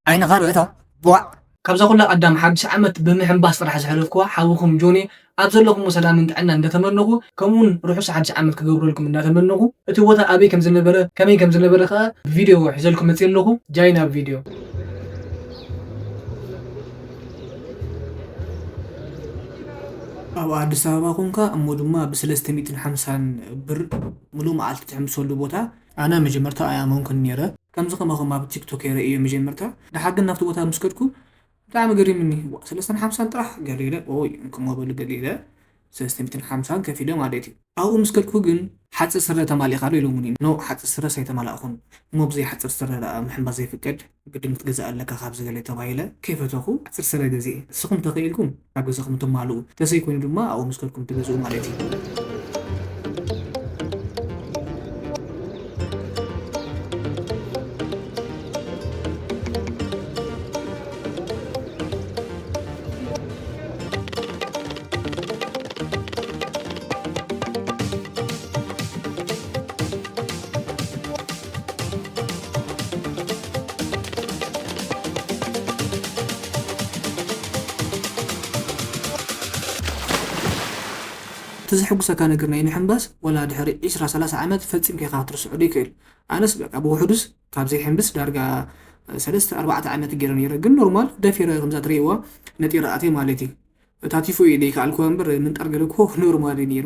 ዓይንኻ ርእታ ቧዕ። ካብዛ ኩላ ኣዳም ሓድሽ ዓመት ብምሕንባስ ጥራሕ ዘሕለፍኩዋ ሓውኹም ጆኒ ኣብ ዘለኹሞ ሰላምን ጥዕና እንዳተመነኹ፣ ከምኡውን ርሑስ ሓድሽ ዓመት ክገብረልኩም እንዳተመነኹ፣ እቲ ቦታ ኣበይ ከም ዝነበረ ከመይ ከም ዝነበረ ከኣ ብቪድዮ ሒዘልኩም መፅእ ኣለኹ። ጃይና ቪድዮ። ኣብ ኣዲስ ኣበባ ኮንካ እሞ ድማ ብሰለስተ ሚእትን ሓምሳን ብር ሙሉእ መዓልቲ ትሕምሰሉ ቦታ ኣነ መጀመርታ ኣይኣመንኩን ነይረ። ከምዚ ከማኹም ኣብ ቲክቶክ የረ እየ መጀመርታ። ደሓር ግን ናብቲ ቦታ ምስ ከድኩ ብጣዕሚ ገሪምኒ። ዋ፣ ሰለስተን ሓምሳን ጥራሕ ገለ ኢለ፣ ኦይ፣ እንክሞ በሉ ገለ ኢለ፣ ሰለስተ ሚእትን ሓምሳን ከፊለ ማለት እዩ። ኣብኡ ምስ ከድኩ ግን ሓፂር ስረ ተማሊእካ ዶ ኢሎምኒ። ኖ፣ ሓፂር ስረስ ኣይተማላእኹን። እሞ ብዘይ ሓፂር ስረ ደኣ ምሕንባስ ዘይፍቀድ፣ ግድን ክትገዝእ ኣለካ ካብ ዝገለ ተባሂለ፣ ከይፈተኹ ሓፂር ስረ ገዚኤ። ንስኹም ተኽኢልኩም ካብ ገዛኹም ትማልኡ፣ ተዘይኮይኑ ድማ ኣብኡ ምስ ከድኩም ትገዝኡ ማለት እዩ። እቲ ዘሐጉሰካ ነገር ናይ ምሕንባስ፣ ወላ ድሕሪ ዒስራ ሰላሳ ዓመት ፈጺምካ ኢኻ ክትርስዖ ዘይክእል። ኣነስ በቃ ብውሕዱስ ካብ ዘይሕንብስ ዳርጋ ሰለስተ ኣርባዕተ ዓመት ገይረ ነይረ። ግን ኖርማል ደፊረ ከምዛ ትርእይዋ ነጢረ ኣትየ ማለት እዩ። እታ ቲፎ እየ ዘይከኣልኩዋ እምበር ምንጣር ገለ እኮ ኖርማል እዩ ነይሩ።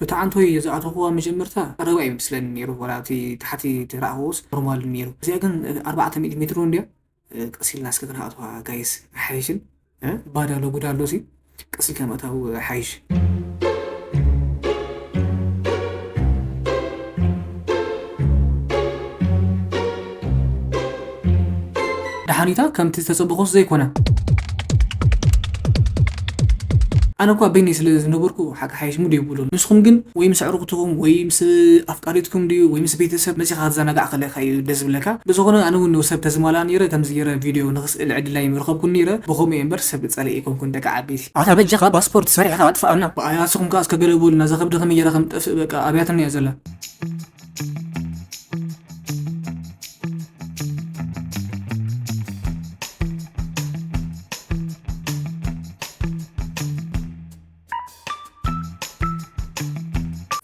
እቲ ዓንቶይ ዝኣተኽዋ መጀመርታ ቀረባ እዩ መስለኒ ነይሩ፣ ወላ እቲ ታሕቲ ተረኣኽዎስ ኖርማል ነይሩ። እዚኣ ግን ኣርባዕተ ሚእቲ ሜትሮ እንድያ። ቀስ ኢልና እስከ ክንኣትዋ ጋይስ፣ ኣይሓይሽን? እ? ባዳ ኣሎ ጉዳ ኣሎ ሲ፣ ቀስ ኢልካ ምእታው ኣይሓይሽ? ደሓኒታ ከምቲ ዝተጸበኹስ ዘይኮነ። ኣነ እኳ በይነይ ስለ ዝነበርኩ ሓቂ ሓይሽ ሙድ የብሉን። ንስኹም ግን ወይ ምስ ኣዕሩኽትኹም ወይ ምስ ኣፍቃሪትኩም ድዩ ወይ ምስ ቤተሰብ መጺኻ ክትዘናጋዕ ከለኻ እዩ ደስ ዝብለካ። ብዝኾነ ኣነ እውን ሰብ ተዝማልኣ ነይረ ከምዚ ገይረ ቪድዮ ንኽስእል ዕድል ኣይምረኸብኩን ነይረ። ብኸምኡ እየ እምበር ሰብ ጸላኢ ኣይኮንኩን ደቂ ዓበይቲ። ኣታ በጃኻ ፓስፖርት ሰሪሕኻ ኣጥፍኣና። ብኣይ ኣስኹም ከኣ እስከ ገለ በሉና፣ እዛ ከብዲ ከመይ ገይራ ከም ትጠፍእ በቃ ኣብያትኒ እያ ዘላ።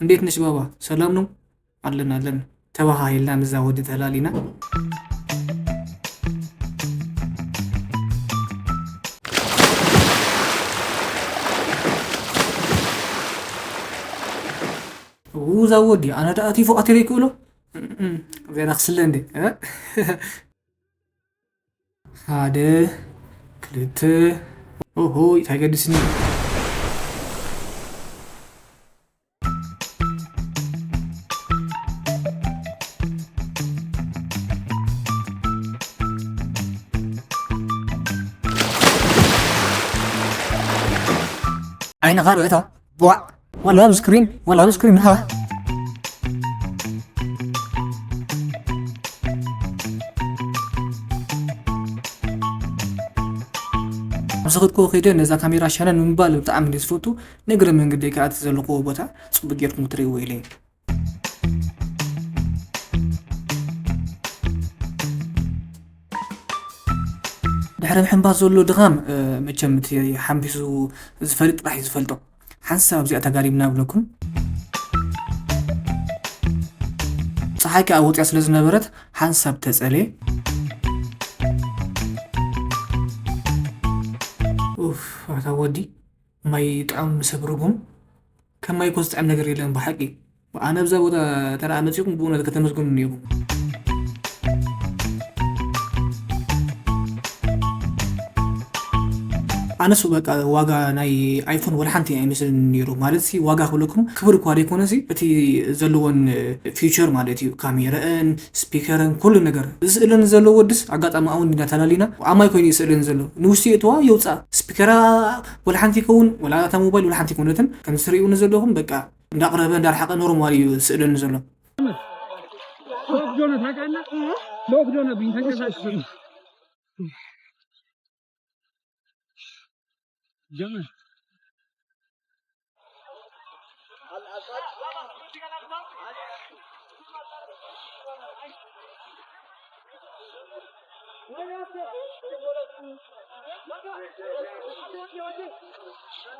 እንዴት ነሽ ባባ? ሰላም ነው? ኣለን ኣለን። ተባሃሂልና ምስዛ ወዲ ተላሊና። ውዛ ወዲ ኣነ ደኣ ቲፎ ኣቲረ ይክእሎ። እም፣ እም፣ ዜና ክስለ እንዴ? እ? ሓደ፣ ክልተ፣ ኦሆ፣ እንታይ ገድስኒ? ዓይንኻ ርእታ፣ ቧዕ። ወላ ኣብ ስክሪን፣ ወላ ኣብ ስክሪን፣ ሃ። ኣብ ዝኸድኩዎ ከይደ ነዛ ካሜራ ሸነን ምባል ብጣዕሚ እንድየ ዝፈቱ። ንእግረ መንገደይ ከኣ እቲ ዘለኽዎ ቦታ ጽቡቅ ጌርኩም ክትርእይዎ ኢለ እየ። ድሕሪ ምሕንባስ ዘሎ ድኻም፣ እ፣ መቸም እቲ ሓንቢሱ ዝፈልጥ ጥራሕ እዩ ዝፈልጦ። ሓንሳብ ኣብዚኣ ተጋዲምና እብለኩም። ጸሓይ ከኣ ወጽያ ስለ ዝነበረት ሓንሳብ ተጸልየ። ኡፍ፣ ኣታ ወዲ ማይ ጥዑም ሰብ ርጉም። ከም ማይ እኮ ዝጥዕም ነገር የለን ብሓቂ። ኣነ ኣብዛ ቦታ እንተ ደኣ መጺኹም ብእውነት ከተመስግኑኒ ኢኹም። ኣነሱ በቃ ዋጋ ናይ ኣይፎን ወላ ሓንቲ ኣይመስልን ነይሩ። ማለት ሲ ዋጋ ክብለኩም ክብር እኳ ዘይኮነ ሲ እቲ ዘለዎን ፊቸር ማለት እዩ፣ ካሜረአን ስፒከርን ኩሉ ነገር። እዚ ስእለን ዘሎ ወድስ ኣጋጣሚ ኣውን ዲና ተላሊና ኣማይ ኮይኑ እዩ ስእለን ዘሎ። ንውሽጢ እተዋ የውፃ ስፒከራ ወላ ሓንቲ ይከውን ወላ እታ ሞባይል ወላ ሓንቲ ይኮነትን። ከም ትሪኡ ንዘለኹም በቃ እንዳቕረበ እንዳርሓቐ ኖርማል እዩ ስእለን ዘሎ። ሎክ ዶነ ታውቃለህ? ሎክ ዶነ ብኝ ተንቀሳቀስ ጀመር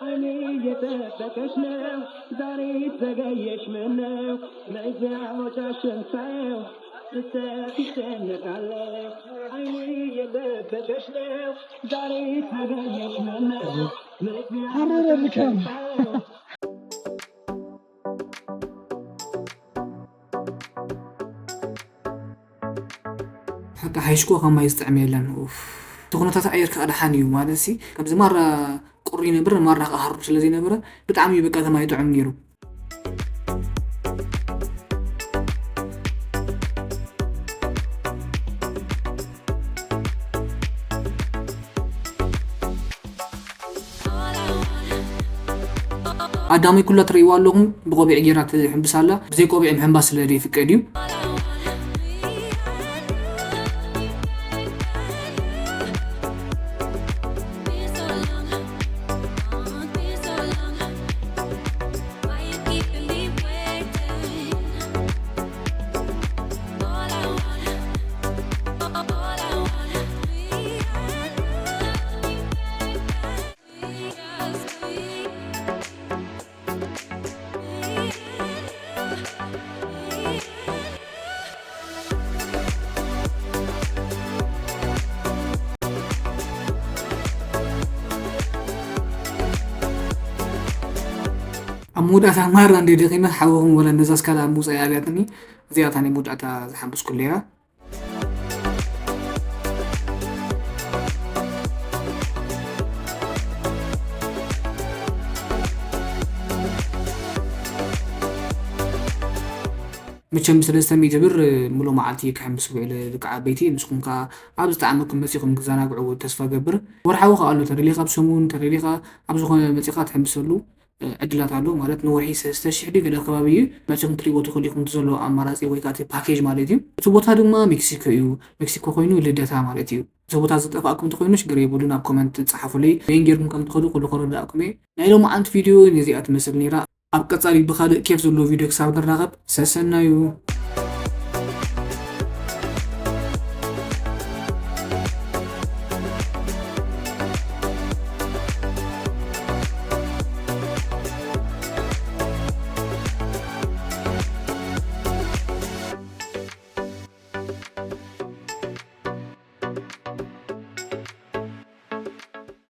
አይኔ እየጠበቀሽ ነው ዛሬ ተገየሽ ምነው መዚያዎቻሽን ሳየው ስተት ይጨነቃለሁ አይኔ እየጠበቀሽ ነው ዛሬ ተገየሽ ምነው መዚያዎቻሽን ሳየው ሓቂ ሓይሽኮ ከማይ ዝጥዕም የለን። ኡፍ። እቲ ኩነታት ኣየር ከዓ ደሓን እዩ ማለት ሲ ከምዚ ማራ ቁሪ ይነብር ማራ ከዓ ሃሩር ስለ ዘይነበረ ብጣዕሚ እዩ በቃ ተማይ ጥዑም ነይሩ። ኣዳመይ ኩላ ትርእይዋ ኣለኹም ብቆቢዕ ጌራ ትሕምብስ ኣላ። ብዘይ ቆቢዕ ምሕምባስ ስለ ዘይፍቀድ እዩ። ኣብ መወዳእታ ማራ እንደ ደኺመ ሓወኹም ወላ ነዛ ስካላ ኣብ ምውፃእ ኣብያትኒ። እዚኣ እታ ናይ መወዳእታ ዝሓንበስኩለያ። መቸም ሰለስተ ሚእቲ ብር ሙሉ መዓልቲ ክሕምብስ ውዕለ ደቂ ዓበይቲ። ንስኹም ከኣ ኣብ ዝጠዓመኩም መጺኹም ክዘናግዑ ተስፋ ገብር። ወርሓዊ ከኣ ኣሎ፣ ተደሊኻ ኣብ ሰሙን፣ ተደሊኻ ኣብ ዝኾነ መጺኻ ትሕምብሰሉ ዕድላት ኣሎ። ማለት ንወርሒ ሰለስተ ሽሕ ድዩ ገለ ከባቢ እዩ። መጺኹም ክትሪእዎ ትኽእሉ ኢኹም እቲ ዘሎ ኣማራጺ ወይ ከኣ እቲ ፓኬጅ ማለት እዩ። እቲ ቦታ ድማ ሜክሲኮ እዩ። ሜክሲኮ ኮይኑ ልደታ ማለት እዩ። እዚ ቦታ ዝጠፋእኩም እንተኾይኑ ሽግር የብሉን፣ ኣብ ኮመንት ጸሓፉለይ። በየን ጌርኩም ከም ትኸዱ ኩሉ ክረዳእኩም እየ። ናይ ሎማዓንቲ ቪድዮ ነዚኣ ትመስል ነይራ። ኣብ ቀጻሊ ብኻልእ ኬፍ ዘለዎ ቪድዮ ክሳብ ንራኸብ ሰሰናዩ።